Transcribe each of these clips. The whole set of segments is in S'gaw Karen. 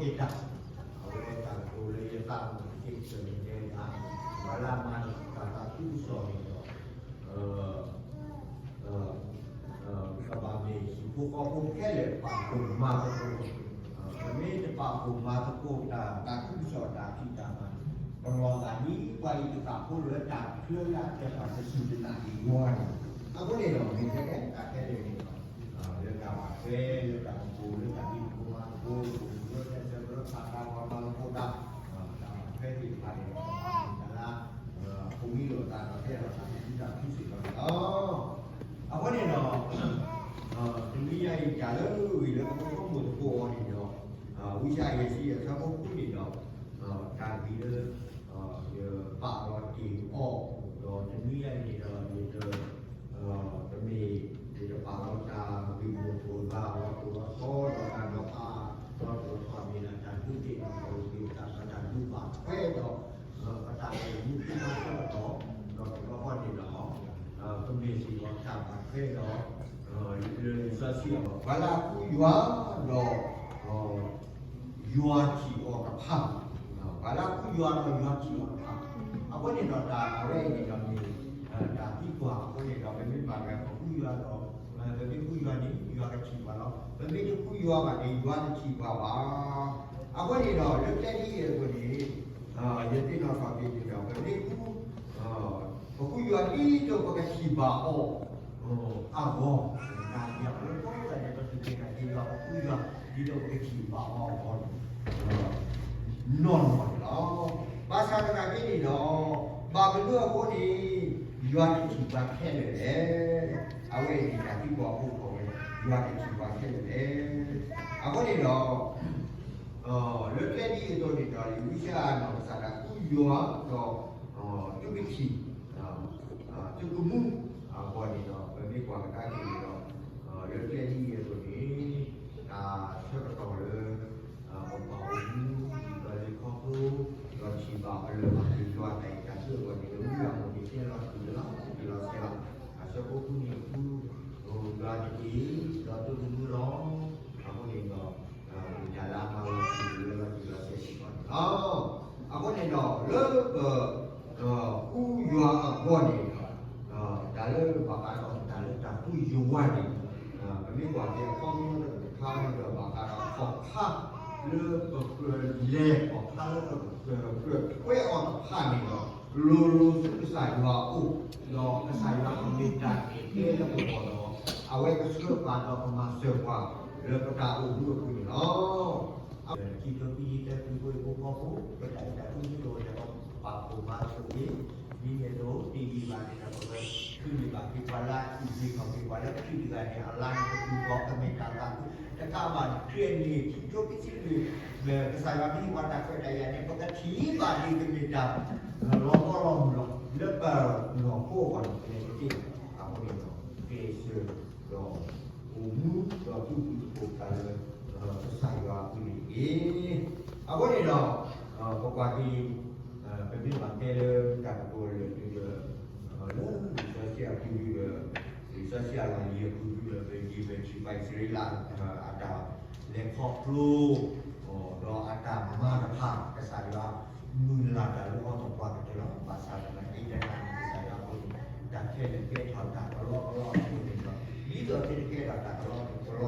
တၢ်, အဝဲတၢ်ကတိၤလၢယသးအိၣ်န့ၣ် ကတဲကစၢၢ်န့ၣ်တဲဒၣ်, ပှၤလၢအမၤတၢ်သးခုကစီၣ်န့ၣ်ဒီး ကဘၣ်မ့ၢ်ဟံၣ်ဖိဃီဖိခဲလၢာ် ပာ်ဖှိၣ်မၤသကိး, ပမ့ၢ်တပာ်ဖှိၣ်မၤသကိးတၢ် တၢ်သးခုကစီၣ်တၢ်ဖံးတၢ်မၤန့ၣ် ပလီၢ်သးဒ်ပှၤအံၤတသးဖိလၢတၢ်ချၢလၢအတၢ်ပာ်တစူၢ်တနာ်က့ၤယွၤန့ၣ်, အဃိန့ၣ်ဒီး မ့ၢ်ထဲတၢ်ခဲလၢာ်န့ၣ်ဒီး လၢတၢ်ဘၣ်ထွဲ လၢတၢ်ကပိာ် လၢတၢ်မံၤဖိမၤသကိး လၢဆၢကတီၢ် လၢတၢ်ပာ်တၢ်ပာ်မၤသကိးတၢ် တၢ်ဘၣ်ထွဲသ့ၣ်တဖၣ်န့ၣ်ဒီး ပမ့ၢ်တၢ်လၢ အဃိမ့ၢ်ဒီးတၢ်ဒီးတဲဒီးတၢ်မ့ၢ်တၢ်ထူစ့ၢ်ကီးန့ၣ်လီၤ. အဃိန့ၣ်ဒီး တနွံညါအံၤ တၢ်လၢဂ့ၢ်လၢပကဆိကမိၣ်သကိးအီၤန့ၣ်ဒီး ဝံယၡါယၤ ယဲၢ်ဆံယဲၢ် အဆၢဖိဃုန့ၣ်ဒီး တၢ်ဂ့ၢ်လၢ ယပာ်လီၤတ့ၢ်အီၤ ဒီးတနွံညါအံၤန့ၣ်ဒီး ယတ တမ့ၢ် ယတပာ်လီၤတၢ်ဂ့ၢ်မိၢ်ပှၢ်ဘၣ် လီၤတိၢ်လီၤဆီ ဒီးတၢ်ဒီးအါ လီၤတိၢ်လီၤဆီမ့ၢ်ဒၣ်တၢ်ဒုးသ့ၣ်နီၣ်ထီၣ်က့ၤပသးဒီးတၢ်ဒုးဘၣ်ထွဲဒီး ပတၢ်အိၣ်မူသ့ၣ်တဖၣ်ဆၢကတီၢ် ဒီးတဘျီဃီန့ၣ်ဒီး ပမ့ၢ်စ့ၢ်ကီးတၢ်ဘၣ်ထွဲဒီး လၢလံာ်စီဆှံအပူၤ ပှၤလၢအဃုယွၤဒီး ယွၤထံၣ်အီၤတဖၣ်, ပှၤလၢအဃုယွၤဒီးယွၤထံၣ်အီၤတဖၣ်, အဃိန့ၣ်ဒီးတၢ်အဝဲအံၤန့ၣ်ဒီးမ့ၢ် တၢ်သံကွၢ်အဃိန့ၣ်ဒီး ပမ့ၢ်ဘၣ်ပဃုယွၤဒီး ပမ့ၢ်ဃုယွၤန့ၣ် ယွၤကထံၣ်ပှၤလီၤ. ပမ့ၢ်တဃုယွၤဘၣ်န့ၣ် ယွၤတထံၣ်ပှၤဘၣ်. အဃိန့ၣ်ဒီး လၢကျဲဒ်အံၤအဃိန့ၣ် ယသ့ၣ်နီၣ်ထီၣ်က့ၤန့ၣ်ဒီး ပမ့ၢ်ဃု ပဃုယွၤဒ်သိးပကထံၣ်ဘၣ်အီၤ အဂီၢ်, တၢ်လၢပှၤကိးဂၤဒဲး ပသ့ၣ်နီၣ်က့ၤယွၤ ပဃုယွၤ ဒ်သိးပကထံၣ်ဘၣ်အီၤအဂီၢ်န့ၣ် နီၢ်နီၢ်န့ၣ်လီၤ. ဘၣ်ဆၣ်သနာ်က့န့ၣ်ဒီး ဘၣ်မနုၤအဃိန့ၣ် ယွၤတထံၣ်ပှၤခဲလၢာ်လဲၣ်. အဝဲအံၤန့ၣ်တၢ်သံကွၢ်အိၣ်ထီၣ်ဝဲ ယွၤတထံၣ်ပှၤခဲလၢာ်လဲၣ်. အဃိန့ၣ်ဒီး လၢကျဲဒ်အသိးန့ၣ်ဒီး လံာ်ဝံယၡါယၤနီၢ်ကစၢ်ဒၣ်ဃုယွၤဒီး သုကထံၣ် သုကမူအဂီၢ်န့ၣ်ဒီး ပမ့ၢ်ကွၢ်ကဒါက့ၤန့ၣ်ဒီး လၢကျဲဒ်အံၤအသိးန့ၣ် တၢ်ဆၢကတီၢ်လၢ ပပာ်အိၣ်မူ ဒ်သိးလၢခီဖျိ ဒီးထံၣ်ဘၣ်အလၢာ်ဘၣ်က့ၤယွၤတၢ်အံၤတၢ်ဆၢအဂီၢ်န့ၣ် လၢမူလၢမူန့ၣ် တဲလီၤတံၢ်လၢလီၤတံၢ်လီၤဆဲးလီၤ. အဆၢဖိဃုန့ၣ် ဃု ယွၤတက့ၢ် ဒီးသုကမူလီၤ. အဃိန့ၣ်ဒီး တၢ်လၢအမၤလီၤတံၢ်လၢလီၤတံၢ်လီၤဆဲးစ့ၢ်ကီးန့ၣ်လီၤ. အဃိန့ၣ်ဒီး လၢပ ဃုယွၤအဂီၢ်န့ၣ်ဒီး တၢ်လၢဘၣ်ဃးဒီးတၢ်လၢတၢ်ဃုယွၤန့ၣ် ပမ့ၢ်ကွၢ်က့ၤအခီပညီတခါန့ၣ်ဒီး ဘၣ်ဃးဒီးခီၣ်ဖးလၢပကြၢးလဲၤ ခီၣ်ဖးလၢပကြၢးကြၢးထွဲအီၤတဖၣ်န့ၣ်ဒီး လိၤလိၤဆူကစၢ်ယွၤအအိၣ်, ဒီးကစၢ်ယွၤကမ့ၢ်တၢ်အဲၣ်ကဲလၢပဂီၢ်ဒီး အဝဲကဆှၢပှၤဒီးကမၤစၢၤပှၤလၢပတၢ်အိၣ်မူအပူၤန့ၣ်လီၤ. ခံကထိခံဆံသၢ ခရံာ်ဖိဟံၣ်ဖိဃီဖိ ပတၢ်အဲၣ်တၢ်ကွံမ့ၢ်တအိၣ်ဒီး ပပာ်ဖှိၣ်မၤသကိးက့ၤ, ဒ်န့ၣ်အသိး တ့ၢ်ဂံၢ်ဘါန့ၣ်ဒီး ပကဃုန့ၢ်ဘၣ်က့ၤပှၤလၢအအုၣ်က့ၤခီၣ်က့ၤပှၤလၢ ခရံာ်တဂၤန့ၣ် အလါန့ၣ် ပသူၣ်ဘီကမ့ၢ်တၢ်သးခု တကးဘၣ်န့ၣ် ခရံာ်အနံၣ်ခံကထိခံဆံလွံၢ် ကစၢ်ယွၤကဟ့ၣ်ပှၤတၢ်ခွဲးတၢ်ယာ်န့ၣ် ပကထံၣ်ဘၣ်ဒ်ကမ့ၢ်တၢ် လီၤဘီလီၤမုၢ်လီၤ လၢပနီၢ်ခိအဂီၢ်န့ၣ် ပလဲၤတက့ၢ်. အဃိန့ၣ်ဒီး ကျဲးစၢးဒီး အိၣ်မူဒီးသူၣ်ဖှံသကိးတၢ်လၢ ကစၢ်ယွၤအပူၤန့ၣ်တက့ၢ်. အဃိန့ၣ်ဒီး ပကွၢ်က့ၤ ပမ့ၢ်ဘၣ်တဲလၢတၢ်ကတိၤလၢာ်ဒ်ဒီး လၢလံာ်စီဆှံအပူၤဒ်ဒီး လံာ်စီဆှံအလီၢ်လံၤအပူၤဒ်ဒီး ပယံာ်ပထံၣ်ပှၤအံၣ်စရ့လး အတၢ်လဲၤခီဖျိ ဒီးအတၢ်မၤတဖၣ် ကစၢ်ယွၤမုၢ်လၢ်တၢ်လၢအီၤသပှၢ်ကတၢၢ်လီၤ. ဘၣ်ဆၣ်သနာ်က့တနံၤန့ၣ် ကစၢ်ယွၤအဃိန့ၣ် တၢ်ခဲလၢာ်ကဲထီၣ်တၢ်ကလီကလီအဃိန့ၣ်ဒီး ဒ်သိးသုတကဲထီၣ်တၢ်ကလီက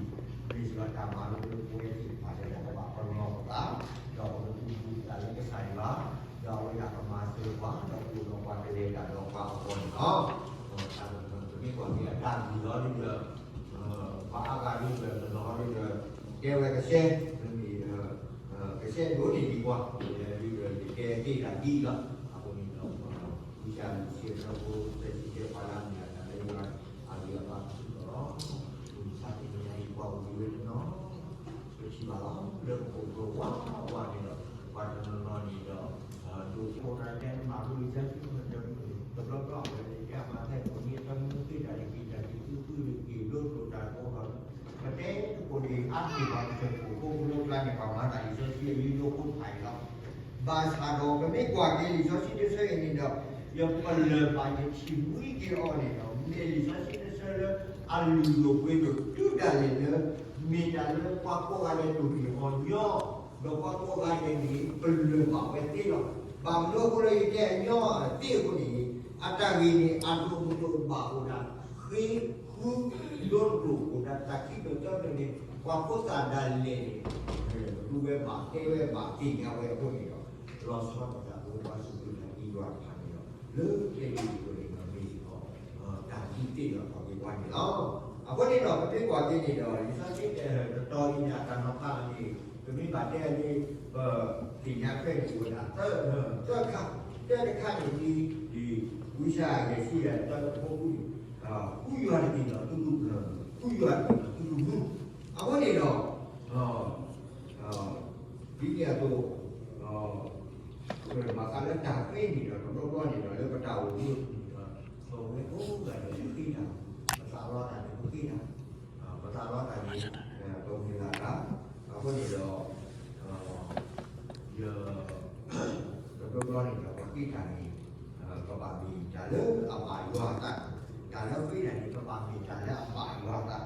လီန့ၣ်ဒီး နၢ်ဟူလၢခံ မ့ၢ်စ့ၢ်ကီးတၢ်မၤလိလၢပဝဲသ့ၣ်တဖၣ်လၢပဘၣ်ပလီၢ်ပသး ဒီးပကသူၣ်ဖှံသးလၢကစၢ်ယွၤ ဒီးအဝဲဒၣ်ကမၤစၢၤပှၤ ဒီးပအိၣ်ဒီးပှၤကလဲၤတၢ်ဒီးပှၤအဂီၢ်န့ၣ်လီၤ. တၢ်ကမၣ်ပမ့ၢ်ကွၢ်က့ၤအတၢ်ဂ့ၢ်လီၤဒ်ဒီး ပှၤအါဂၤဒ်ဒီး တနီၤဒ်ဒီး တဲဝဲကစဲ မ့မ့ၢ် ကစဲဒိးန့ၢ်ဒံးပှၤ ဒ်ဒီးယကဲက့ၤတၢ်ဒ်လီၤ. အဃိန့ၣ်ဒီး ဝံယၡါယၤ ယဲၢ်ဆံယဲၢ် အဆၢဖိသၢဆံယဲၢ် ပှၤလၢအမ့ၢ်အတၢ်လၢယွၤအဂံၢ်အဘါကဆူၣ်ထီၣ်လီၤ. မုၢ်မဆါတနံၤညါအံၤ ပှၤအိၣ်ဘှံးဝဲတနီၤ ပထံၣ်ဘၣ်လီၤ လၢပခိၣ်ပဝါဝါန့ၣ်ဒီး ပှၤတနီၤနီၤန့ၣ်ဒီး ဒိးခိၣ်တၢ်တဲမၤလိလံာ်စီဆှံမ့ၢ်တမုာ် တဘျီဘျီဝဲန့ၣ် ကဲမၤသဲၣ်ပူၤန့ၣ်တမုာ်သ့ၣ်တၢ်တက့ၢ်တၢ်က့ၤသုသုတက့ၢ် ဒိးခိၣ်တၢ်ဒိးထီၣ် ပတဲသကိးန့ၣ် အါတက့ၢ်ပှၤကစၢၢ်ခိၣ်ဖိကလိကျါန့ၣ် ပှၤမၤတၢ်လံာ်စီဆှံအယိယိဖိတဖၣ်အံၤလီၤ. ဘၣ်ဆၣ်ဒီးပမ့ၢ်ကွၢ်က့ၤလံာ်စီဆှံတဆၢအံၤန့ၣ်ဒီး ယပလၢၢ်ဘၣ်ယထံၣ်မှံက့ၤအီၤန့ၣ်ဒီး မ့ၢ်လံာ်စီဆှံတဆၢလၢ အလုၢ်ဒိၣ်ပှ့ၤဒိၣ်တုၤဒၣ်လဲာ်လၢ မ့ၢ်တၢ်လၢပှၤကိးဂၤဒဲးဒိၣ်န့ၢ်အီၤညီ, ဒီးပှၤကိးဂၤဒဲးန့ၣ် ပလၢၢ်ဘၣ်ဝဲသ့လီၤ. ဘၣ်မနုၤအဃိလၢယတဲအညီသ့အဃိန့ၣ်, အတၢ်ဂ့ၢ်န့ၣ် အဒိၣ်ကဒိၣ်ဘၣ်အိၣ်ဒၣ် ဃ့ဃုဒိတဒိၣ်အိၣ်ဒၣ်တၢ်ခံကတၢၢ်န့ၣ် ပှၤဖိသၣ်ဒၣ်လဲာ်န့ၣ် တူၢ်ဝဲဘၣ်တဲဝဲဘၣ်သ့ၣ်ညါဝဲအဃိန့ၣ်ဒီး လီၤဆီဒၣ်တၢ်လၢပှၤစူၢ်က့ၤနာ်က့ၤယွၤတဖၣ်န့ၣ်ဒီး လၢကျဲဒ်အံၤအဃိန့ၣ်ဒီး မ့ၢ်စ့ၢ်ကီး တၢ်သံသ့ၣ်လီၤထီၣ်က့ၤပှၤန့ၣ်လီၤ. အဃိန့ၣ်ဒီး ပမ့ၢ်ကွၢ်က့ၤန့ၣ်ဒီး လံာ်စီဆှံတတီၤအံၤန့ၣ် အတၢ်နီၤဖးန့ၣ် ပမ့ၢ်ဘၣ်တဲလၢ ပသ့ၣ်ညါထွဲန့ၣ်အိၣ်ဝဲဒၣ် သၢခါ, တၢတခါန့ၣ်ဒ် ဒ်ဝံယၡါယၤယဲၢ်ဆံယဲၢ်တၢတဖိပူၤန့ၣ် ဃုယွၤတက့ၢ်ဒီးသုက, ဃုယွၤတက့ၢ်ဒီးသုကမူ, အဃိန့ၣ်ဒီး ဒ်န့ၣ်အသိး ဘၣ်ဃးလၢတၢ်ဃ့န့ၣ်ဒီး တဘျီဘျီန့ၣ်ဒီး လၢပတၢ်အိၣ်မူအပူၤန့ၣ်ဒီး ပဝဲကိးဂၤဒဲးန့ၣ်ဃ့တၢ်, ပသးလီတၢ်န့ၣ် ပဃ့တၢ်, ပသးလီတၢ်န့ၣ် ပမုၢ်လၢ်တၢ်, အဃိန့ၣ်ဒီး ယ တဘျီဘျီန့ၣ်ဒီး ပဃ့တၢ်န့ၣ် ကဘၣ်မ့ၢ်တၢ်လၢအဘၣ်ယွၤအသး, တၢ်လၢဃ့တၢ်န့ၣ် ကဘၣ်မ့ၢ်တၢ်လၢအဘၣ်ယွၤအသး,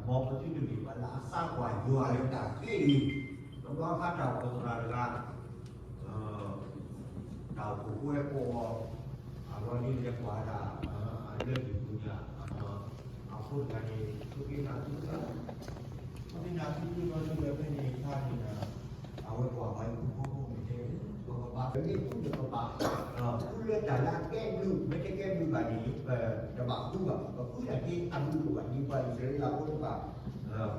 မ်ပသုတမ့ၢ်ပှၤလၢအသးကွၢ်ယွၤလၢတၢ်ဃ့လံ. တဘျီခါတၢ်အိၣ်ဖှိၣ်သရၣ်တဂၤ တၢ်အိၣ်ဖှိၣ်ဖိဝဲကိးအီၤ, အဝဲဒ်လဲၤကွၢ်ဒၣ် အလၢၢ်တပူၤညါ, အဖိတဂၤန့ၣ် သုက့နၤသုက, သုက့နၤသုကလီၤဒ်ဒီးဖဲန့ၣ်အခါန့ၣ်ဒီး အဝဲကွၢ်ပှၤဟံၣ်ဖိဃီဖိမ့ၢ်တဲ, ပကဘၣ်မ့ၢ်ဃုဒီးပဘၣ် ဃုလၢတၢ်လၢအကဲဘျုး, မ့ၢ်တကဲဘျုးဘၣ်န့ၣ် ပတဘၣ်ဃုဘၣ်, ပဃုတၢ်က့အဘျုးဒိၣ်ဘၣ် ဒ်ပှၤအံၣ်စရ့လးဖိတဖၣ်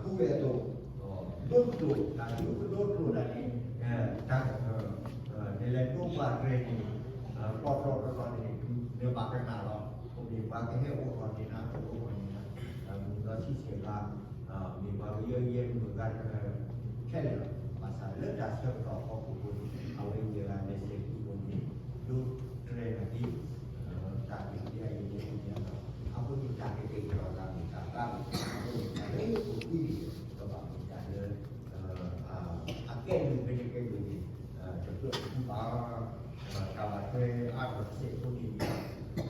ဃုဝဲအသိး ဒိတကျိာ် တၢ်ဒိကဒိတကျိာ်တၢ်န့ၣ် တၢ် နလဲၤဒိပှၤရဲၣ်န့ၣ် ပီၢ်တြီတြီန့ၣ် နဘၣ်ကနၣ်လီၤ. ပမ့ၢ်ပှၤကဟဲအိၣ်ထီၣ်န့ၢ်နၤ တအိၣ်ထီၣ်န့ၢ်နၤ မုၢ်ဒီဆံဆဲးဂၤ မ့ၢ်ပှၤကယၢယဲမုၢ်ဂၤ ခဲလၢာ်လီၤ. ဘၣ်ဆၣ်လၢတၢ်ဆၢကတီၢ်အဖီခိၣ်န့ၣ် အဝဲယဲၢ်ဂၤမဲာ်ဆှဲးကွံာ်ပူၤန့ၣ် ဒိတြဲၤနာ်က့ တၢ်က့ၤကဲအံၤန့ၣ် အဃိန့ၣ် တၢ်ကတဲာ်ကတီၤသးမ့ၢ်တၢ်သး အဃိန့ၣ် တၢ်လၢပဃုန့ၣ် ကဘၣ်မ့ၢ်တၢ်လၢ အကဲဘျုးမ့ၢ်တကဲဘျုးန့ၣ် တကြၢးတဃုဘၣ်. တၢ်ဘၣ်ထွဲအါထီၣ်တစဲးဖိန့ၣ် တဘျီအ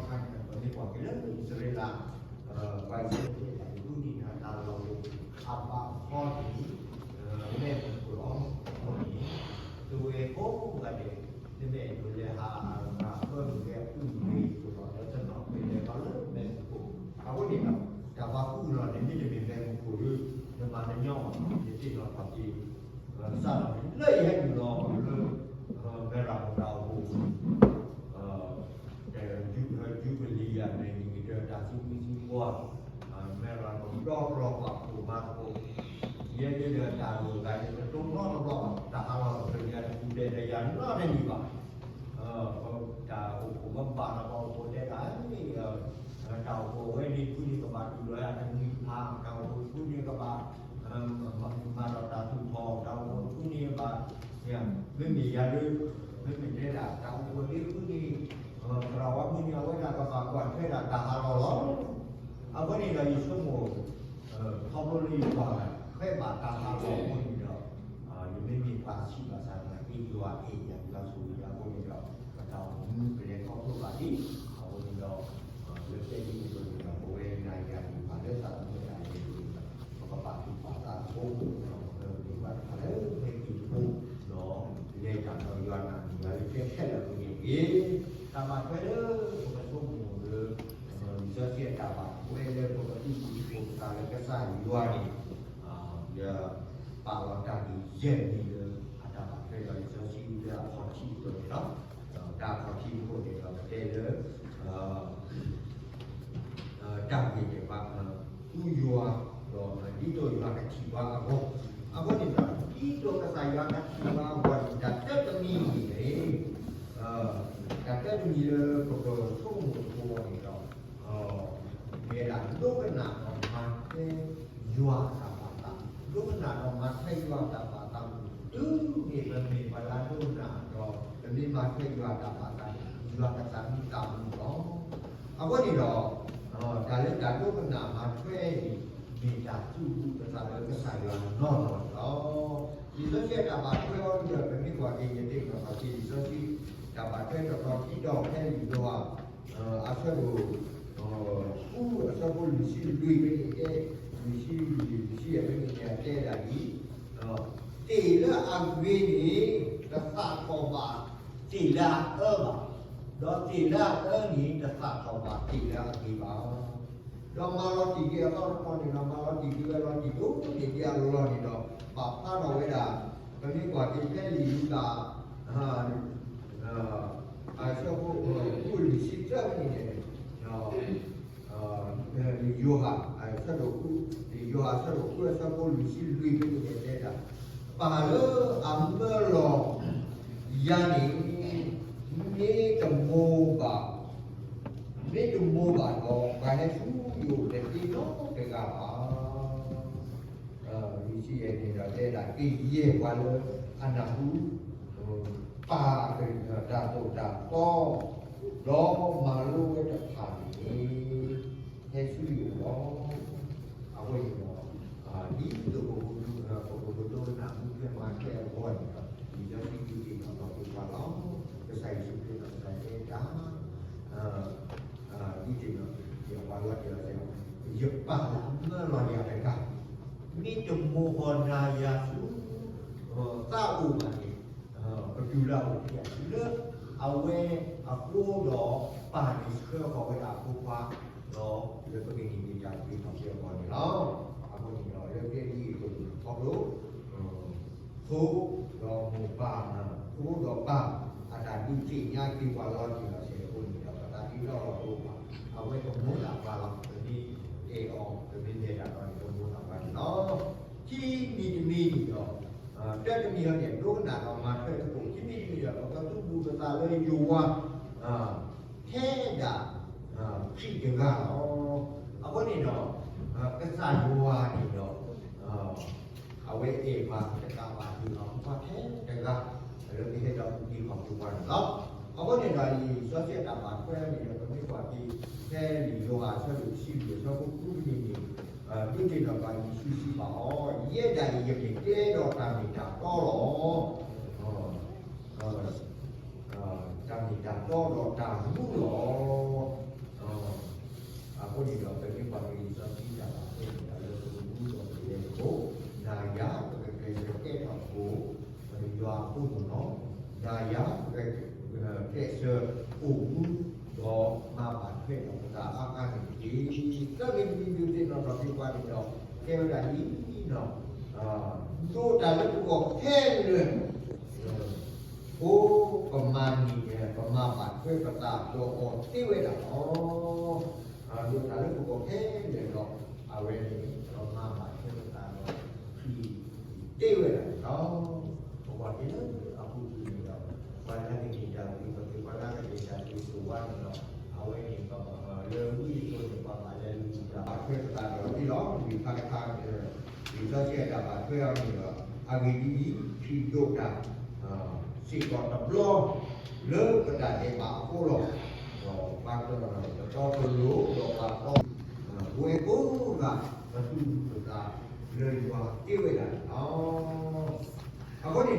ခါန့ၣ် ပမ့ၢ်ကွၢ်က့ၤလၢအံၣ်စရ့လး ပှၤအံၣ်စရ့လး တၢ်လီၢ်အိၣ်အဘၣ်အဖီန့ၣ် မဲာ်မုၢ်ခိၣ်လီၤ. အဃိန့ၣ် သုဝဲကိးဂၤဒဲး သုမ့ၢ်အဲၣ်ဒိးလဲၤဟး မၤအၢမုၢ်ဂဲၤအူမ့ၢ်အံၤသိးဒီး လၢတနီၤမ့ၢ်လဲၤထီၣ်လၢမဲာ်မုၢ်ခိၣ်, အဃိန့ၣ်ဒီး တၢ်ပာ်ဃုာ်လီၤန့ၣ် မ့တမ့ၢ်မဲာ်မုၢ်ခိၣ်ဒီး နမၤတညီ နသ့ၣ်နီၣ်ထီၣ်က့ၤ စးထီၣ်န့ၣ် လၢယဟဲနုာ်လီၤလၢ မဲၢ်ရၤမတၤအိၣ် တ ယူဘလံယၤ မ့ၢ်နံၣ်ကတၢၢ် တၢ်သံကွံသံကွၢ် မဲၢ်ရၤဒီးဒီကျီၢ်ပာ်ဖှိၣ်မၤသကိး ယဲဒၣ်ဒီးတၢ်ဂိၢ်ဂၤန့ၣ် တတိၢ်နီတဘျီဘၣ် တၢ်ဟးလီၤကတၢၢ်ယၤတပူၤတဲာ်ဒီးယၤနီတမံၤဘၣ်. တၢ်အိၣ်ဖှိၣ်မ့ၢ်ဘၣ်ဒီး ပှၤအိၣ်ဖှိၣ်တဲဒၣ်န့ၣ် တၢ်အိၣ်ဖှိၣ်ဝဲန့ၣ် ဖုန့ၣ်ကဘၣ်တူၢ်လိာ်ယၤတမံၤတဖၣ် တၢ်အိၣ်ဖှိၣ်ဖုန့ၣ်ကဘၣ် မၤဒီးတၢ်သူၣ်ထီၣ် တၢ်အိၣ်ဖှိၣ်ဖုန့ၣ်ဘၣ် မ့မ့ၢ်ယၤဒၣ် မ့မ့ၢ်တဲဒၣ် တၢ်အိၣ်ဖှိၣ်လၢဖုန့ၣ် သရၣ်ဝါဖုန့ၣ် အဝဲဒၣ်ကဘၣ်ကွၢ်ထွဲဒၣ်တၢ်ဟးလီၤလီၤ. အဃိန့ၣ်ဒီးယဆိကမိၣ် ခီဖျိလၢယကွၢ်ထွဲဘၣ်တၢ်ဟးလီၤအဃိန့ၣ်ဒီး ယမ့မ့ၢ်ပှၤဆံးဘၣ်ဆၣ်သနာ်က့ ယွၤအဲၣ်ယၤ ယွၤဆိၣ်ဂ့ၤယၤအဃိန့ၣ်ဒီး ပတၢ်အိၣ်မူပလဲၤခီဖျိဘၣ်ဒံး အဃိန့ၣ်ဒီး လၢကျဲဒ်အံၤအဃိန့ၣ်ဒီး ပဝဲနၤယၤသ့ၣ်တဖၣ်လၢသးသမူတၢ်န့ၣ် ပကပာ်သူၣ်ပာ်သးအဃိ ပမ့ၢ်ပှၤတဖၣ်လၢဟဲက့ၤတဘိဒီး လဲၤတၢ်ဒီးယွၤနာ်န့ၣ် ယွၤလၢကျဲခဲလၢာ်အပူၤန့ၣ်တက့ၢ်. တၢ်ဘၣ်ထွဲလၢပကဆိကမိၣ်လၢ လံာ်စီဆှံအတၢ်ဘၣ်ထွဲလၢပကသူၣ်ကံၢ်သကိးပသးလၢကစၢ်ယွၤန့ၣ် ယပာ်လီၤတၢ်ဂ့ၢ်ယဲၢ်မံၤလၢအတၢ်ဘၣ်ထွဲဒီးလံာ်စီဆှံလၢအခီၣ်ထံးအသိးန့ၣ်လီၤ. တၢ်အခီၣ်ထံးအဃိန့ၣ်ဒီး ပတဲလၢ တၢ်ဂ့ၢ်ဒဲးဘး ဃုယွၤ ဒီးဒ်သိးယွၤကထံၣ်ပှၤအဂီၢ်, အဃိန့ၣ်ဒီး ဒ်သိးကစၢ်ယွၤကထံၣ်ပှၤအဂီၢ်န့ၣ် တၢ်တၢတမံၤန့ၣ် တၢ်တၢတမံၤလၢပကဆိကမိၣ်သကိးအီၤန့ၣ်ဒီး မ့ၢ်ဝဲဒၣ်ဒိကနၣ်ဒီးမၤထွဲယွၤအတၢ်ဘၣ်သး, ဒိကနၣ်ဒီးမၤထွဲယွၤအတၢ်ဘၣ်သး, တုၤမ့ၢ်ပမ့ၢ်ပှၤလၢဒိကနၣ်ဒီး ပမ့ၢ်မၤထွဲယွၤအတၢ်ဘၣ်သးန့ၣ် ယွၤကသးမံသးမုာ်လီၤ. အဃိန့ၣ်ဒီး တၢ်လၢတၢ်ဒိကနၣ်မၤထွဲန့ၣ် မ့ၢ်တၢ်သူၣ်အုးသးအုးလၢကစၢ်ယွၤနီၢ်နီၢ်န့ၣ်လီၤ. လံာ်စီဆှံအတၢ်ဘၣ်ထွဲအီၤဒီး ပမ့ၢ်ကွၢ်က့ၤယသ့ၣ်နီၣ်ထီၣ်က့ၤ လံာ်စီဆှံတၢ်ဘၣ်ထွဲတတီၤခံတီၤဖဲလံာ်ယိၤဟၣ် အဆၢဒိၣ် ဃု အဆၢဖိလွံၢ်ဆံလွံၢ်ဖဲန့ၣ်တဲ လွံၢ်ဆံလွံၢ် လွံၢ်ဆံယဲၢ်ဖဲန့ၣ်န့ၣ် အတဲဒၣ်ဒ်အံၤ, တ့ၢ်လၢအဂ့ၤန့ၣ် တသးထီၣ်ဘၣ်တ့ၢ်လၢအအၢဘၣ်, ဒီးတ့ၢ်လၢအအၢန့ၣ် တသးထီၣ်ဘၣ်တ့ၢ်လၢအဂ့ၤဘၣ်. ဒီးမၤလီၤတံၢ်က့ၤအသီတတီၤန့ၣ်ဒီး မၤလီၤတံၢ်က့ၤဝဲလီၤတံၢ်ဒိၣ်န့ၢ်ဒံးအလီၢ်န့ၣ်ဒီး ပာ်ဖျါထီၣ်ဝဲဒၣ် ပမ့ၢ်ကွၢ်က့ၤဖဲလံာ်လူၤကၣ် အဆၢဖိ ဃုလွံၢ်ဆံသၢဖဲန့ၣ်န့ၣ် လံာ်ယိၤဟၣ် ဆၢဒိၣ်ဃု လံာ်ယိၤဟၣ်ဆၢဒိၣ်ဃုအဆၢဖိလွံၢ်ဆံလွံၢ်ဖဲန့ၣ်န့ၣ်တဲဒၣ်, ပၢ်လၢအမၢလီၤယၤန့ၣ် မ့ၢ်တမိၢ်ဘၣ် မ့ၢ်တမိၢ်ဘၣ်ဒီး ပှၤဟဲဆူယအိၣ်တသ့နီတဂၤဘၣ်. လွံၢ်ဆံယဲၢ်န့ၣ်ဒီးတဲဒၣ် ကယဲၢ်ပှၤလၢအနၢ်ဟူ ပၢ်တၢ်သိၣ်တၢ်သီ ဒီးမၤလိဝဲတဖၣ်န့ၣ် ဟဲဆူယအိၣ်လီၤ. အဃိန့ၣ်ဒီး ဒ်သိးပကဒိကနၣ်မူထွဲမၤထွဲအဂီၢ်န့ၣ်ဒီး လံာ်စီဆှံဒုးသ့ၣ်နီၣ်ထီၣ်က့ၤပှၤလီၤ. ကစၢ်ယ့ၣ်ၡူးခရံာ်ဒီးကစၢ်ယွၤတဲဒၣ် ဒ်သိးဒီး ယပၢ်လၢအမၢလီၤယၤတဂၤ မ့ၢ်တမိၢ်ဃီၤနၤယၤဆူ သးအိၣ်ဘၣ်န့ၣ် ပတုၤလၢအအိၣ်ခံဂၤ လၢအဝဲအဃိဒီး ပၢ်န့ၣ်ဆှၢဃီၤဝဲဒၣ်အဖိခွါ ဒီးလၢပကန့ၢ်က့ၤတၢ်သ့ထီၣ်က့ၤအဂီၢ်န့ၣ်လီၤ. အဃိန့ၣ်ဒီး လၢကျဲဒ်အံၤအသိးန့ၣ်ခီဖျိ ဖိဒီးမိၢ်ပၢ် ဖိဒီးပၢ် အတၢ်ဒုးသ့ၣ်ညါက့ၤပှၤလီၤတံၢ်လီၤဆဲးအဃိန့ၣ်ဒီး ပတၢ်တ့လီၤလီၤတအိၣ်ဘၣ်. အဝဲကမိၣ်သးပှၢ်လီၤ. ပမ့ၢ်အဲၣ်အီၤ ပမ့ၢ်လဲၤတၢ်ဒီးန့ၣ် ကမိၣ်သးပှၢ်န့ၣ်လီၤ. ခံမံၤတမံၤန့ၣ်ဒီး တၢ်တမံၤဟီန့ၣ် ဒိကနၣ်ဒီးမၤထွဲသကိး ခံမံၤတမံၤဒီး ပကသူၣ်ဘူၣ်သးလၢယွၤ ထဲဒၣ် ခရံာ်တဂၤလီၤ. အဃိန့ၣ်ဒီး ကစၢ်ယွၤန့ၣ်ဒီး အဝဲအဲၣ်ပှၤတကးဘၣ်ဒ်အဖိခွါထဲတဂၤ လၢကဟဲဒီးအုၣ်က့ၤခီၣ်က့ၤပှၤန့ၣ်လီၤ. အဃိန့ၣ်ဒီး လံာ်စီဆှံအတၢ်ဘၣ်ထွဲန့ၣ်ဒီး ပမ့ၢ်ကွၢ်က့ၤ ဖဲလံာ်ယိၤဟၣ်အဆၢဒိၣ်တဆံလွံၢ်အဆၢဖိဃုဖဲန့ၣ်န့ၣ် ဒုးသ့ၣ်နီၣ်ထီၣ်ယ့ၣ်ၡူးစံးဘၣ်အီၤ, ယဲဒၣ်အံၤယမ့ၢ်ကျဲဒီးတၢ်မ့ၢ်တၢ်တီလီၤ. တၢ်မ့ၢ်တၢ်တီဒီးတၢ်မူလီၤ. အဃိန့ၣ်ဒီး ပမ့ၢ်ကွၢ်က့ၤလံာ်စီဆှံတၢ်ဘၣ်ထွဲန့ၣ် လၢပကမူဒီးပလဲၤသကိး, နၤယၤ ပကကျဲးစၢးကဲထီၣ်သကိး ယွၤအဖိမုၣ်လီၤ. နၤယၤ ပကကျဲးစၢးအိၣ်မူ ဒီးမၤဘၣ်ထွဲဒီးပသးအါအါန့ၣ်တက့ၢ်. သၢမံၤတမံၤဒုးသ့ၣ်နီၣ်ထီၣ်က့ၤပှၤန့ၣ်ဒီး တဲဝဲဒၣ်ဒ်အံၤ, ဒိးတၢ်လၢပဂီၢ်ခဲလၢာ် အိၣ်ပမၤန့ၣ် ပမၤဘၣ်ထွဲပသးဒီးအီၤသ့ဝဲဒၣ်လီၤ. ဒိးတၢ်လၢပဂီၢ်ခဲလၢာ်ဒီး အဝဲန့ၣ် ပမၤဘၣ်ထွဲပသးဒီးခရံာ်သ့ဝဲဒၣ်န့ၣ်လီၤ. ပကွၢ်က့ၤလၢအပူၤကွံာ်န့ၣ်ဒီး ပှၤလၢကန့ၢ်တၢ်ဂ့ၤ ပှၤလၢကန့ၢ်တၢ်ဂ့ၤစိာ်ဝါန့ၣ်ဒီး အဝဲန့ၣ် လၢဝံအသိးန့ၣ် ပှၤဘၣ်လဲၤလူၤတၢ်ဘၣ်ထွဲပသးဒီးအီၤလီၤ. လွံၢ်ခါတခါ လံာ်စီဆှံအတၢ်ဘၣ်ထွဲအီၤန့ၣ်ဒီး အဂ့ၢ်ဒ်အံၤ, ခရံာ်ဒိးတၢ် စ့ၢ်ကီးတဘျီ လၢပတၢ်ဒဲးဘးအဃိလီၤ. ဒီးပှၤတတီတလိၤဒီးပှၤတီ ပဝဲကိးဂၤပသူၣ်ပသးလၢယွၤသ့ဝဲဒၣ်န့ၣ်လီၤ. အဃိန့ၣ်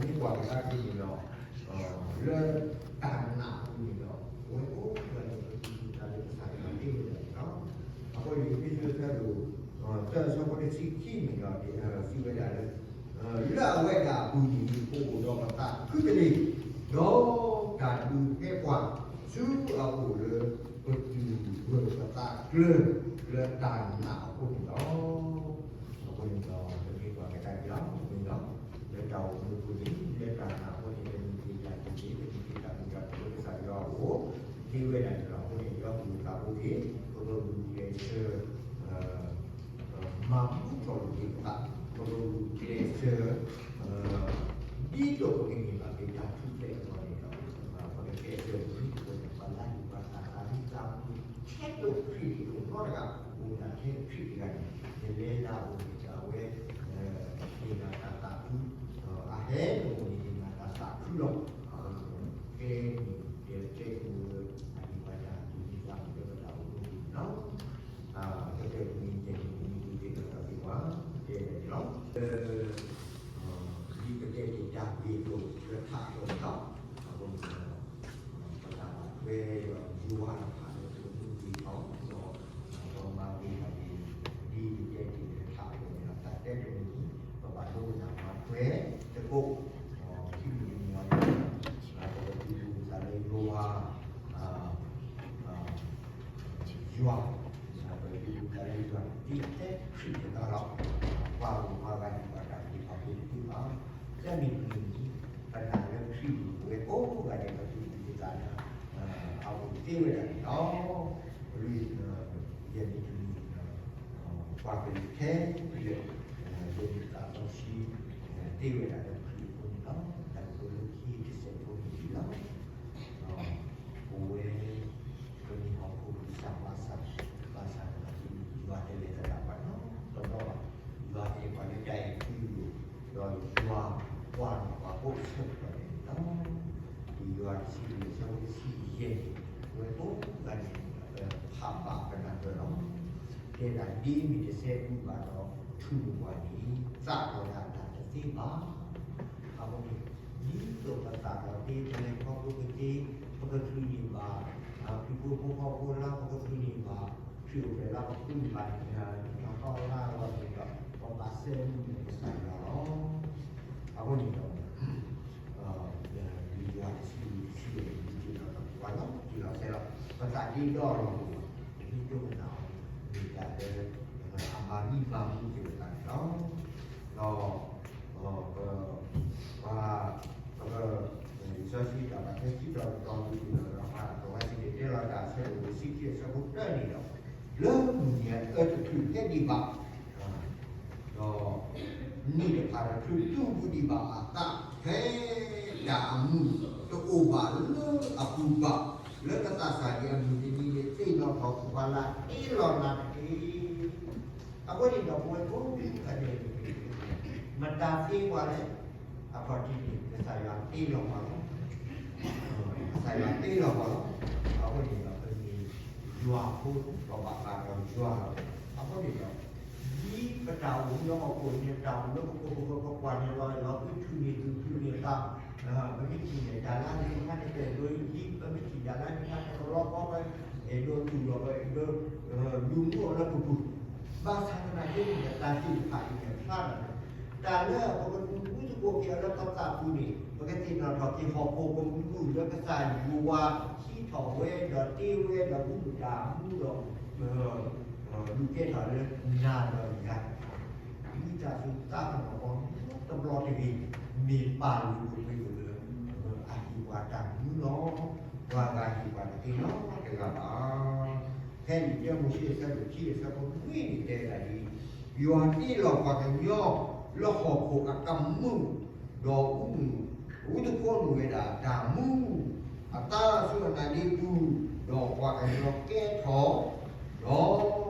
ဒီး ပမ့ၢ်ကွၢ်ကဒါက့ၤန့ၣ်ဒီး လၢတၢ်နာ်အပူၤန့ၣ်ဒီး ပဝဲကိးဂၤန့ၣ် ပသူၣ်ပသးလၢကစၢ်ယွၤသ့ဝဲဒၣ်န့ၣ်လီၤ. အဃိန့ၣ် အ့းဖ့းစူး အဆၢဒိၣ်သၢ အဆၢဖိတဆံခံန့ၣ်ဒီး စံးဝဲဒၣ်လၢ လၢအဝဲဒၣ်အပူၤန့ၣ် ပအိၣ်ဒီးပသးခုတလ့ၢ်, ဒီးတၢ်ဒုးဟဲပှၤဆူအအိၣ်လၢ ပတုာ်ပသးကျၢၤ လၢတၢ်နာ်အဃိန့ၣ်လီၤ. အဃိန့ၣ်ဒီး ပမ့ၢ်ကွၢ်ကဒါက့ၤလီၤန့ၣ်လီၤ. လၢတၢ်အိၣ်မူအပူၤန့ၣ် လၢတၢ်နာ်အဃိန့ၣ် ပမ့ၢ်က့ၤတၢ်ဒ်န့ၣ် ပမ့ၢ်က့ၤတၢ်မုာ်တၢ်ခုၣ်လၢကစၢ်ယွၤအအိၣ် သ့ဝဲဒၣ်န့ၣ်လီၤ. အဃိန့ၣ် ယွၤကလုၢ်သးဘိက့ၤ ပကဂုာ်ကျဲးစၢး မၤမူထီၣ်လိာ်က့ၤပသး, ပကဂုာ်ကျဲးစၢး ဒ်သိးပကန့ၢ်ဘၣ်က့ၤတၢ်ထူးတၢ်တီၤန့ၣ်ဒီး ပကကျဲးစၢး ဒ်သိးပှၤလၢအဟ့ၣ်ပှၤတၢ်သးဝံၣ်သးမုာ် ထဲသိးခရံာ်ဖိနီတဂၤ အိၣ်ဒၣ်ထဲခရံာ်တဂၤန့ၣ် ယလဲၤလၢအအိၣ်န့ၣ် အဝဲ ဟ့ၣ်နၤတၢ်သးခု, အဟဲနအိၣ်န့ၣ် ဟ့ၣ်နၤတၢ်သးခုလီၤ. အဃိန့ၣ် ကျဲန့ၣ် ကျဲကအိၣ်လၢအဟ့ၣ်ပှၤတၢ်သးဝံၣ်သးမုာ်လၢပတၢ်အိၣ်မူအပူၤန့ၣ်လီၤ. ကတဲာ်ကတီၤ ကတဲာ်ကတီၤ ကတဲာ်ကတီၤ ကတဲာ်ကတီၤ ဒ်ပတဲတ့ၢ်တၢ်ဂ့ၢ်အသိး လၢထးအသိးန့ၣ်လီၤ. အဃိန့ၣ် ပတၢ်ဘၣ်ထွဲဒီးယွၤတဖၣ်လၢပကမူဂ့ၤထီၣ်ဒီး ပမၤဂ့ၤတၢ်ဂ့ၤ ဒ်ပတဲတ့ၢ် ဒီးခံမံၤတမံၤအံၤန့ၣ် ပကဒုးသ့ၣ်ညါလၢယွၤ, ယွၤ, ပကဒုးသ့ၣ်ညါလၢယွၤတသ့ထဲခရံာ်တဂၤလီၤ. ပှၤဂုၤပှၤဂၤန့ၣ် ပှၤတၢ်သ့ၣ်တဖၣ်ဖိတသ့ဘၣ်. တမံၤတမံၤန့ၣ် ပနာ်လၢခရံာ်န့ၣ် ပဝဲကိးဂၤဒဲး ပဒုးသ့ၣ်ညါလၢ အဝဲသ့ဝဲဒၣ်န့ၣ်လီၤ. လၢ ယမ့ၢ်တမံၤ ပှၤကလုာ်ခဲလၢာ် လၢယသးစီဆှံ သ့ဝဲဒၣ်လၢခရံာ်အဃိန့ၣ်လီၤ. တၢ်ကတိၤလၢခံတစဲးဖိန့ၣ်လီၤ. ပဝဲ ပမ့ၢ်ဟီၣ်ခိၣ်ကစၢ်ဘၣ်ဆၣ်, ဘၣ်ဆၣ်သနာ်က့န့ၣ် ယွၤတလဲၤသဒၣ်ပှၤနီတဘျီဘၣ်. ယွၤအဲၣ်ပှၤလၢတၢ်အဲၣ်သုလိၤ, ဒီးယွၤကွၢ်န့ၢ်ပှၤကိးဆၢကတီၢ်န့ၣ်လီၤ. လံာ်ယိၤဟၣ်တဆံလွံၢ်အဆၢဖိတဆံယဲၢ်န့ၣ် ပဝဲကိးဂၤဒဲးန့ၣ် ပဖးဘၣ်ပနၢ်ပၢၢ်လီၤ. တဲဒၣ်ဒ်မ့ၢ်တစဲးဘၣ်ဒီး ထူးန့ၢ်ပှၤန့ၣ် သးလီၤဒၣ်တၢ်တသ့ဘၣ်. အဃိန့ၣ် ဒ်သိးပသးလီၤသ့ ပလဲၤခီဖျိကသ့ ပကချုးန့ၢ်ဘၣ် ခရံာ်ဖိဖိဃီဖိလၢ ပကချုးန့ၢ်ဘၣ် ခရံာ်အိၣ်ဖျဲၣ်လၢ ပဃုန့ၢ်ဘၣ်န့ၣ် တၢ်ထီၣ်လၢအဂီၢ်န့ၣ်ဒီး ပဘၣ်စဲဘူးန့ၢ်ကစၢ်ယွၤလီၤ. အဃိန့ၣ်ဒီး လံာ်ယိၤဟၣ်တဆံလွံၢ်တဆံယဲၢ်န့ၣ် ဒ်သိးဒီးပကွၢ်လီၤတံၢ်လီၤဆဲးလီၤ ပသးဒ့ဒီလီၤပူၤလီၤ. ပမ့ၢ်ဒိကနၣ်အီၤန့ၣ် မ့ၢ်တၢ်လၢ အမၤမံမၤမူက့ၤပသးန့ၣ်လီၤ. ဒီး ပ ပ လံာ်စီဆှံတၢ်ဘၣ်ထွဲခံတီၤတတီၤန့ၣ်ဒီး ပှၤသဝီဆံးန့ၣ် တဲလီၤတၢ်အဆၢဒိၣ်တဆံခံအဆၢဖိတၢန့ၣ်ဒီး လၢမုၢ်နံၤအအၢတချုးဟဲဒံးဘၣ် ဒီး န့ၣ်တဖၣ်တချုးတူၢ်ဘူးဒံးဘၣ်အသး ဖဲတၢ်အမုာ်တအိၣ်ဘၣ်လၢအပူၤဘၣ် လၢကသးစၢ်ဒံးအမုၢ်တနံၤန့ၣ် သ့ၣ်နီၣ်ထီၣ်က့ၤပှၤလၢအတ့လီၤနၤတက့ၢ်. အဃိန့ၣ်ဒီးပဝဲကိးဂၤဒဲး မတၤသ့ပှၤလဲၣ်, အခီၣ်ထံးန့ၣ် ကစၢ်ယွၤတ့လီၤပှၤလီၤ. ကစၢ်ယွၤတ့လီၤပှၤလီၤ. အဃိန့ၣ်ဒီးပမ့ၢ်ယွၤအဖိ ပဘၣ်ဃးဒီးယွၤလီၤ. အဃိန့ၣ်ဒီး ဒ်ပတၢ်အိၣ်မူလၢဟီၣ်ခိၣ်န့ၣ် တၢ်အိၣ်လၢပခိၣ်ပဃၢၤပကွၢ်န့ၣ်လီၤ လီၤသုထူၣ်န့ၢ်သူၣ်ထူၣ်န့ၢ်သး ပမ့ၢ်ထံၣ်န့ၢ်တၢ်လၢအဂ့ၤတခါန့ၣ် ကဲဒိ ဒ်ပမ့ၢ်ထံၣ်တၢ်လၢအဂ့ၤတခါန့ၣ် ကလီၤကီဝဲ အဲၣ်ဒိးတူၢ်လိာ်ဝဲ အဲၣ်ဒိး လူၤမူအီၤလၢပပူၤ, ဘၣ်ဆၣ်သနာ်က့န့ၣ် တၢ်သ့ၣ်တဖၣ်အံၤန့ၣ် ဖျါဒၣ်လၢ တၢ်လၢပကဒုးမူသကိးက့ၤအီၤလၢပသးပူၤန့ၣ် ပကသ့ၣ်နီၣ်ထီၣ်က့ၤဟီၣ်ခိၣ်ကမူၣ်လၢကစၢ်ယွၤဟံးထီၣ်ဝဲဒီးတ့ဝဲဒီးမူးတၢ်မူဒီး လူၤကဲထီၣ်လၢနၤဒီးယၤ ဒ်တၢ်သူၣ်သးကမီၤအဂီၢ် တဘျီတဂ့ၤ မ့ၢ်ပာ်လုၢ်ဒိၣ်ပှ့ၤဒိၣ်လၢ အဟ့ၣ်ပှၤတၢ်မူလီၤ. ပှၤဂၤဟ့ၣ်ပှၤတသ့နီတဂၤဘၣ်. ဖဲန့ၣ် တၢမိၤၡ့အဆၢဒိၣ်ခံအဆၢဖိနွံန့ၣ်တဲဝဲဒၣ်ဒ်အံၤ, ယွၤတ့လီၤပှၤကညီလၢဟီၣ်ခိၣ်အကမူၣ် ဒီးအူ အူသဃိန့ၢ်ဝဲဒၣ်တၢ်မူ အသးဆူအနါဒ့ပူၤ, ဒီးပှၤကညီကဲထီၣ် ဒီးပှၤအ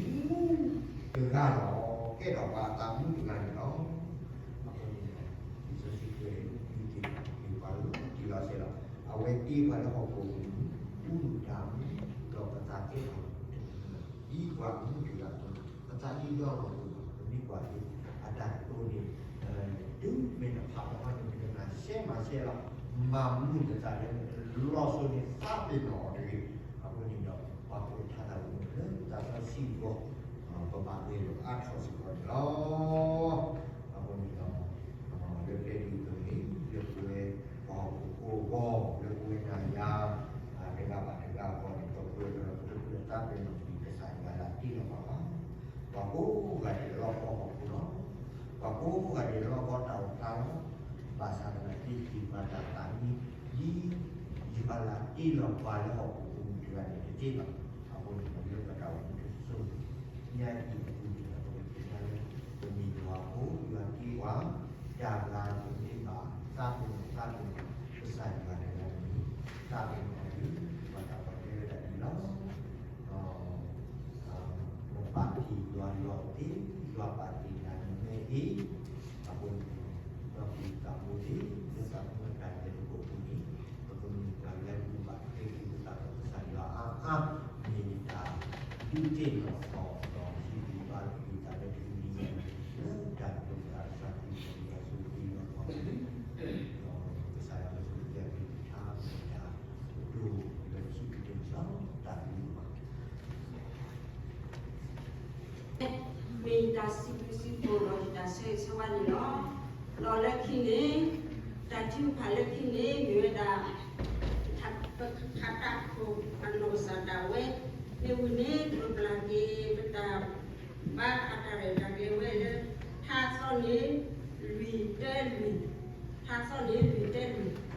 သးမူတဂၤလီၤ. ကဲထီၣ်ပှၤအသးမူတဂၤန့ၣ်လီၤ. အဃိန့ၣ် လံာ်စီဆှံတဲ ဒုးသ့ၣ်နီၣ်ထီၣ်က့ၤပှၤလၢတံၢ်လီၤဆဲးလီၤ. အဝဲတ့ပှၤလၢဟီၣ်ခိၣ်အမူၣ် အူတၢ်မူ ဒီးပသးကဲထီၣ် ဒ်ပှၤအမူတဂၤအသိးန့ၣ် ပသးဒ့ဒီလီၤပူၤလီၤ. ပမ့ၢ်ကွၢ်က့ၤ အတၢ်ကတိၤန့ၣ် တုၤမ့ၢ်နဖးတခီန့ၣ် နကနၢ်ရှဲမၤရှဲလီၤ. မၤမုာ်နသးလၢ လီၤစိၤန့ၣ်သးပ့ၤနီၣ်အီၤတဂ့ၤ. အဃိန့ၣ်ဒီး ပှၤကိးထါသးဝံၤလၢသးစီဆှံအဂီၢ် ပဘၣ်ဂဲၤလိာ်အါထီၣ်စ့ၢ်ကီးန့ၣ်လီၤ. အဃိန့ၣ်ဒီး လၢကျဲဒ်အံၤအသိးန့ၣ် လၢပဝဲပှၤဟီၣ်ခိၣ်ဖိအဂီၢ် လၢပဝဲနၤယၤ တဂၤဘၣ်တဂၤအဂီၢ်န့ၣ် ပကပၢၤဒီးပတပၢၤသးပ့ၤနီၣ်ကွံာ်ကစၢ်ယွၤလၢအတ့လီၤပှၤဘၣ်. ပှၤကိးဂၤဒဲးလီၤကီဟီၣ်ခိၣ်လီၤ. ပှၤကိးဂၤဒဲးလီၤကီတၢ်အိၣ်ဖျါလီၤ. ဘၣ်ဆၣ်သနာ်က့ ဟ့ၣ်ပှၤတၢ်သးမံ ဒ်ယွၤလၢအတ့လီၤပှၤလၢဟီၣ်ခိၣ်ဖိမုၢ်တဂၤန့ၣ်တသ့ဘၣ်. အဃိန့ၣ်ဒီးလၢပတၢ်အိၣ်မူတစိၤညါအံၤအပူၤန့ၣ်ဒီး ပကသ့ၣ်ညါလၢ ပမ့ၢ်ယွၤအဖိ ယွၤတ့ပှၤ တၢ်လၢပမ့ၢ်ဘၣ်သးပ့ၤနီၣ်သးပ့ၤနီၣ် ကစၢ်ယွၤတဂၤန့ၣ် သးပ့ၤနီၣ်အီၤလၢ ပှၤတၢ်ပှၤတဲဝဲဒၣ်ဒ်လီၤ. ဒီး နပာ်တ့ၢ်ယွၤလီၤသ့, ယွၤပာ်တ့ၢ်နၤနမဲအံၤ, အဃိန့ၣ် ဒီးက့ၤသးဘိသ့ လၢသးသမူတၢ်လဲၤသကိးပူၤန့ၣ် ပကမ့ၢ်ပှၤလၢအဒိးဘၣ်ကဲကုၢ်ကသးဒီးကစၢ်ယွၤအါအါ, မ့ၢ်တၢ်ဒုးသ့ၣ်နီၣ်ထီၣ်ဒီးဟ့ၣ်ဂံၢ်ဘါက့ၤသးလၢတနံၤညါ လၢတၢ်ဒိးသးကစၢ်ခရံာ်ကစၢ်ယွၤဆိၣ်ဂ့ၤလီၤပှၤ ဒီးကစၢ်ယွၤကဆိၣ်ဂ့ၤက့ၤအကလုၢ်ကထါ တၢ်ဒိၣ်လၢခံကတၢၢ်န့ၣ်လီၤ. တၢ်ဘျုးပှၤ မ့ၢ်တၢ်စံးဘျုးစံးဖှိၣ်ဒီးယတၢ်ဆၢဂ့ၤဆၢဝါန့ၣ်လီၤ. ဒီးလၢခံန့ၣ်, တၢ်ထုကဖၣ်လၢခံန့ၣ် မ့ၢ်ဝဲဒၣ် ပခးတၢ်ခိၣ်အနီၢ်ကစၢ်ဒၣ်ဝဲ, မ့ၢ်ဝံၤန့ၣ် ပပျၢ်က့ၤပတၢ်ဘါအတၢ်ရဲၣ်တၢ်ကျဲၤဝဲလၢ ထါသီန့ၣ်လွံၢ်တၢလွံၢ်, ထါသီန့ၣ်လွံၢ်တၢလွံၢ်.